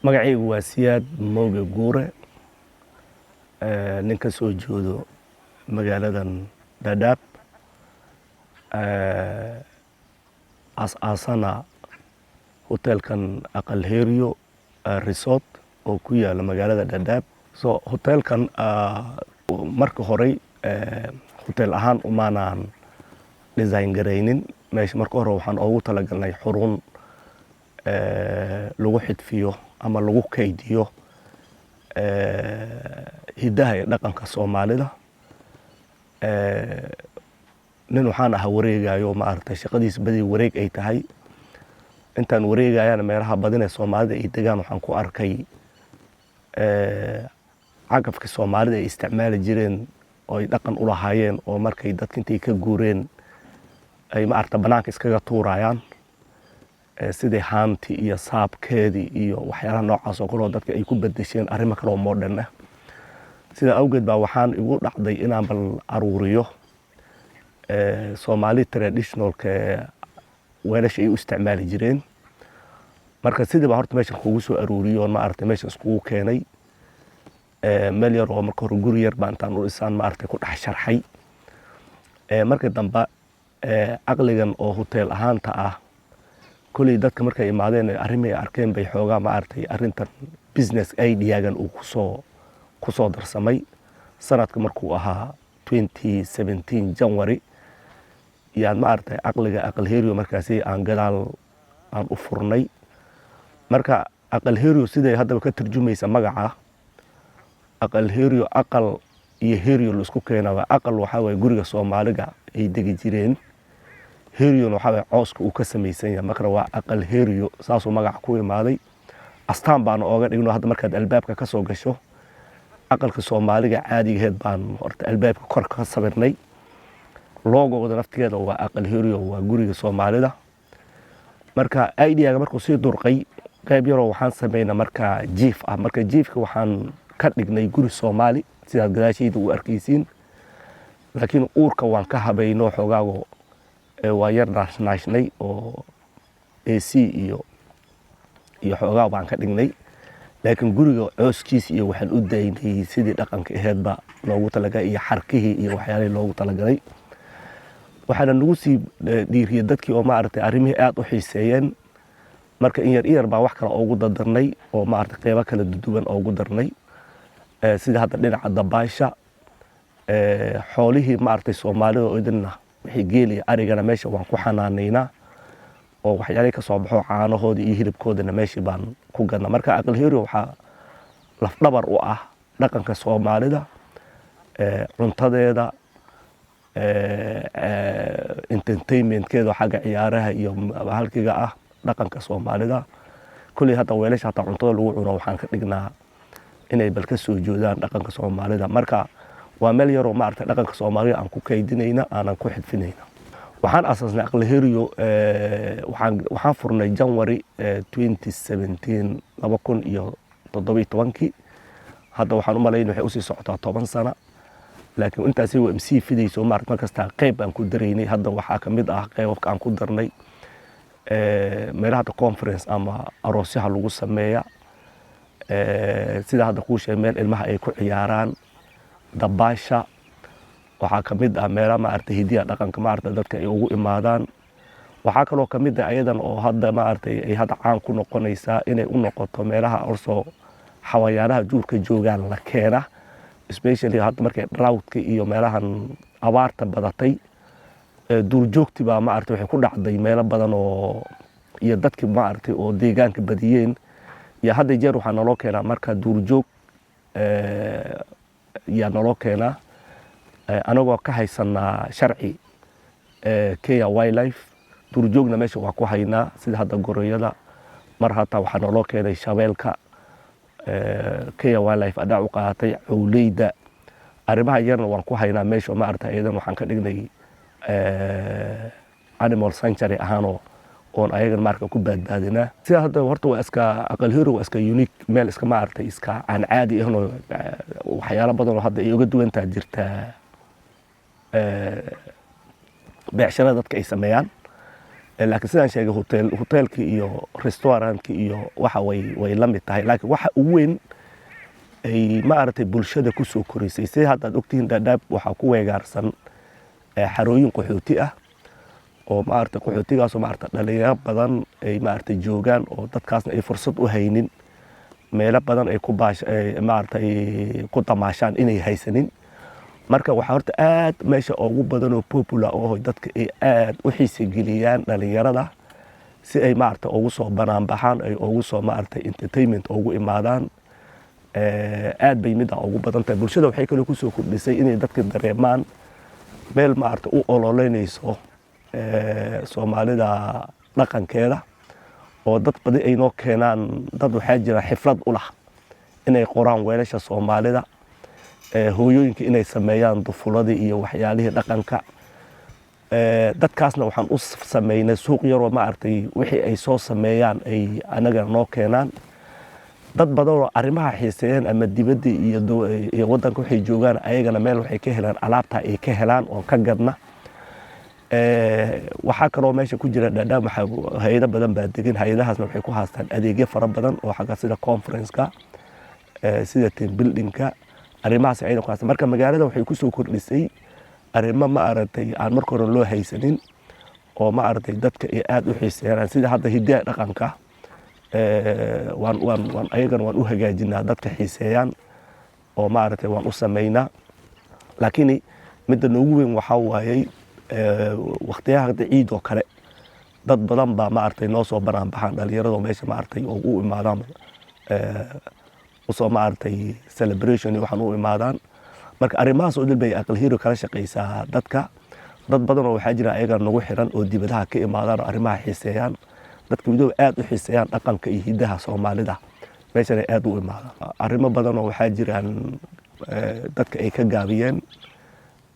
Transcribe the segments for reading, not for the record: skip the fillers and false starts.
Magacaygu waa Siyaad Mooge Guure, nin ka soo jeedo magaaladan Dhadhaab, aas-aasana hoteelkan Aqal Heeriyo Resort oo ku yaala magaalada Dhadhaab. So hoteelkan marka horey hotel ahaan umaanaan design garaynin meesha. Marka hore waxaan oogu talagalnay xarun lagu xidfiyo ama lagu kaydiyo hiddaha iyo dhaqanka Soomaalida. Nin waxaan ahaa wareegayo, maaragtay, shaqadiisa badi wareeg ay tahay. Intaan wareegayana meelaha badin ee Soomaalida ay degaan waxaan ku arkay cagafka Soomaalida ay isticmaali jireen oo ay dhaqan u lahaayeen, oo markay dadka intay ka guureen ay, maaragta, banaanka iskaga tuurayaan, sidii haanti iyo saabkeedii iyo waxyaalaha noocaas oo kale oo dadka ay ku bedesheen arrimo kale oo modern ah. Sidaa awgeed baa waxaan igu dhacday inaan bal aruuriyo Soomaali traditionalka weelasha ay u isticmaali jireen. Marka sidii baa horta meeshan kugu soo aruuriyo oon, maaragtay, meeshan iskugu keenay. Meel yar oo marka hore guri yar baa intaan u dhisaan, maaragtay, ku dhex sharxay. Marka dambe caqligan oo hotel ahaanta ah koley dadka markay imaadeen arrimay arkeen bay xoogaa, maaragtay, arrintan business ideagan uu kusoo darsamay. Sanadka markuu ahaa 2017 January yaan, maaragtay, caqliga Aqal Heeriyo markaasi aan gadaal aan u furnay. Marka Aqal Heeriyo siday haddaba ka tarjumaysa magaca Aqal Heeriyo, aqal iyo heeriyo la isku keenaba. Aqal waxaa waye guriga Soomaaliga ay degi jireen, heeriyona waxaa waye cooska uu ka samaysan yahay. Marka waa Aqal Heeriyo, saasuu magaca ku imaaday. Astaan baana ooga dhigno. Hadda markaad albaabka ka soo gasho, aqalka Soomaaliga caadigaheed baan horta albaabka kor ka sawirnay. Logooda naftigeeda waa Aqal Heeriyo, waa guriga Soomaalida. Marka ideaga markuu sii durqay, qayb yaroo waxaan sameynaa marka jiif ah. Marka jiifka waxaan ka dhignay guri Soomaali, sidaad gadaashayda u arkaysiin, laakiin uurka waan ka habayno xoogaago, waa yar naashnaashnay oo AC iyo xoogaa baan ka dhignay, laakiin guriga cooskiisa iyo waxaan u daynay sidii dhaqanka aheedba loogu talagalay iyo xarkihii iyo waxyaalihii loogu talagalay. Waxaana nagu sii dhiiriyey dadkii oo, maaragtay, arrimihii aada u xiiseeyeen. Marka in yar iyar baa wax kale oogu dardarnay oo, maaragtay, qeybo kala duwan oogu darnay, sida hadda dhinaca dabaasha, xoolihii, maaragtay, Soomaalida oo idinna wixii geeliya arigana meesha waan ku xanaanaynaa, oo waxyaalihii ka soo baxo caanahooda iyo hilibkoodana meeshii baan ku gadnaa. Marka Aqal Heeriyo waxaa lafdhabar u ah dhaqanka Soomaalida, cuntadeeda, entertainmentkeeda xagga ciyaaraha iyo halkiga ah dhaqanka Soomaalida. Kolley hadda weelasha hataa cuntada lagu cuno waxaan ka dhignaa inay bal ka soo joodaan dhaqanka Soomaalida. Marka waa meel yaroo, maaragtay, dhaqanka Soomaalida aan ku kaydinayna, aanan ku xidfinayna. Waxaan asaasnay Aqal Heeriyo, waxaan furnay January 2017, 2017-kii. Hadda waxaan u malayn waxay usii socotaa 10 sana, laakiin intaasi waa sii fidayso, maarata. Mar kasta qayb aan ku daraynay. Hadda waxaa ka mid ah qaybabka aan ku darnay meelaha hadda conference ama aroosyaha lagu sameeya, sida hadda kuu sheegay, meel ilmaha ay ku ciyaaraan, dabaasha. Waxaa ka mid ah meelaha, maaragtay, hidiya dhaqanka, maaragtay, dadka ay ugu imaadaan. Waxaa kaloo ka mid ah ayadan oo hadda, maaragtay, ay hadda caan ku noqonaysaa inay u noqoto meelaha also xawayaanaha duurka joogaan la keena, especially hadda markay droughtka iyo meelahan abaarta badatay, duurjoogti baa, maaragtay, waxay ku dhacday meelo badan oo iyo dadkii, maaragtay, oo deegaanka badiyeen. Iyo hadda jeer waxaa naloo keenaa marka duurjoog yaa naloo keenaa, anagoo ka haysanaa sharci Kenya Wildlife. Duurjoogna meesha waa ku haynaa, sida hadda goroyada. Mar hataa waxaa naloo keenay shabeelka, Kenya Wildlife adhac u qaadatay cowleyda. Arrimaha yarna waan ku haynaa meesha, maaragtay, iyadan waxaan ka dhignay animal sanctuary ahaanoo oon ayagan maarka ku badbaadinaa. Sida hadda horta waa iska Aqal Hero, waa iska unique, meel iska, maaragtay, iska aan caadi ahanoo waxyaalo badan oo hadda ay uga duwantaa jirtaa beecsharada dadka ay sameeyaan. Laakiin sidaan sheegay, hoteelkii iyo restaurantkii iyo waxa way la mid tahay. Laakiin waxa ugu weyn ay, maaragtay, bulshada ku soo korisay, si haddaad ogtihiin, Dhadhaab waxaa ku weegaarsan xarooyin qaxooti ah oo, maaragtay, qaxootigaasoo, maaragtay, dhalinyaro badan ay, maaragtay, joogaan, oo dadkaasna ay fursad u haynin meelo badan ay ku baash, maaragtay, ku damaashaan inay haysanin. Marka waxaa horta aad meesha ugu badan oo popular oo dadka ay aad u xiisa geliyaan dhalinyarada si ay, maaragtay, ugu soo banaan baxaan, ay ugu soo, maaragtay, entertainment ugu imaadaan. Aad bay mid ah ugu badan tahay. Bulshada waxay kaloo kusoo kordhisay inay dadka dareemaan meel, maaragtay, u ololeynayso Soomaalida dhaqankeeda, oo dad badi ay noo keenaan. Dad waxaa jira xiflad u lah inay qoraan weelasha Soomaalida, hooyooyinka inay sameeyaan dufuladii iyo waxyaalihii dhaqanka. Dadkaasna waxaan u sameynay suuq yaroo, maaragtay, wixii ay soo sameeyaan ay anaga noo keenaan. Dad badan oo arrimaha xiiseeyeen ama dibadda iyo waddanka waxay joogaan, ayagana meel waxay ka helaan alaabta ay ka helaan oo ka gadna. Waxaa kaloo meesha ku jira, Dhadhaab waxaa hay-ado badan baa degan. Hay-adahaasna waxay ku haastaan adeegyo fara badan oo xagga sida conference-ka, sida team building-ka, arrimahaas ayada ku haastaan. Marka magaalada waxay kusoo kordhisay arrimo, ma aragtay, aan marka hore loo haysanin oo, ma aragtay, dadka ay aada u xiiseeyaan, sida hadda hidaha dhaqanka. Waan ayagana waan u hagaajinaa dadka xiiseeyaan oo, maaragtay, waan u sameynaa. Laakiin midda noogu weyn waxaa waayey waqtiyaha hadda ciid oo kale, dad badan baa, maaragtay, noo soo banaan baxaan, dhalinyarado meesha, maaragtay, oo u imaadaan usoo, maaragtay, celebration iyo waxaan u imaadaan. Marka arrimahaas oo dhan bay Aqal Hero kala shaqeysaa dadka. Dad badan oo waxaa jira ayaga nagu xiran oo dibadaha ka imaadaan oo arrimaha xiiseeyaan. Dadka weliba aad u xiiseeyaan dhaqanka iyo hidaha Soomaalida meeshan ay aad u imaadaan. Arrimo badan oo waxaa jiraan dadka ay ka gaabiyeen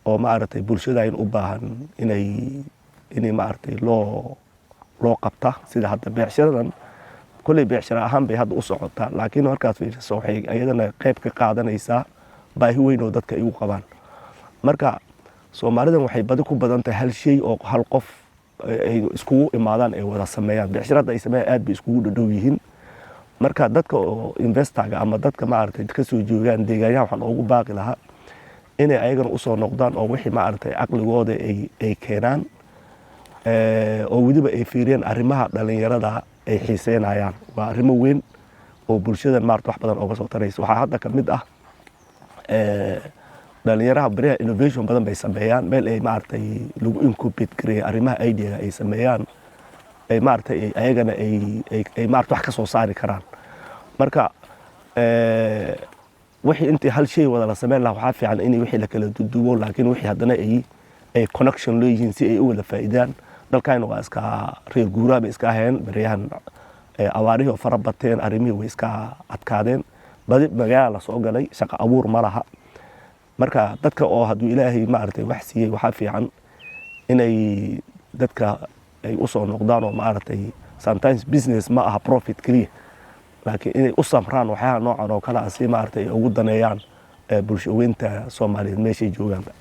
oo, maaragtay, bulshada in u baahan inay, maaragtay, loo qabta, sida hadda beecsharadan. Kolley beecshara ahaan bay hadda u socotaa, laakiin markaad fiiriso waxay iyadana qayb ka qaadanaysaa baahi weyn oo dadka ay u qabaan. Marka Soomaalidan waxay badi ku badan tahay hal shay oo hal qof ay iskugu imaadaan, ay wada sameeyaan. Beecsharada ay sameeyaan aad bay iskugu dhadhow yihiin. Marka dadka oo investorga ama dadka, maaragtay, kasoo joogaan deegaanyaha, waxaan ugu baaqi lahaa inay ayagana usoo noqdaan oo wixii, maaragtay, caqligooda ay keenaan, oo weliba ay fiiriyaan arrimaha dhalinyarada ay xiiseynayaan. Waa arrimo weyn oo bulshada, maarata, wax badan ooga soo taraysa. Waxaa hadda kamid ah dhalinyaraha beriyaha innovation badan bay sameeyaan, meel ay, maaragtay, lagu incubate gareeya arrimaha idea ay sameeyaan, ay, maaragtay, ayagana ay, maarata, wax ka soo saari karaan. Marka wixii intii hal shay wada la sameyn lahaa, waxaa fiican in wixii la kala duduwo, laakiin wixii haddana ay connection leeyihiin si ay u wada faa'iidaan. Dalkayna waa iska reer guuraa bay iska aheen. Beryahan abaarihii oo fara bateen, arrimihii way iska adkaadeen, badi magaala la soo galay, shaqo abuur ma laha. Marka dadka oo hadduu Ilaahay, maaragtay, wax siiyey, waxaa fiican inay dadka ay usoo noqdaan oo, maaragtay, sometimes business ma aha profit keliya, laakiin inay u samraan waxyaha noocan oo kale ah si, maaragtay, ay ugu daneeyaan bulshaweynta Soomaaliyeed meeshay joogaanba.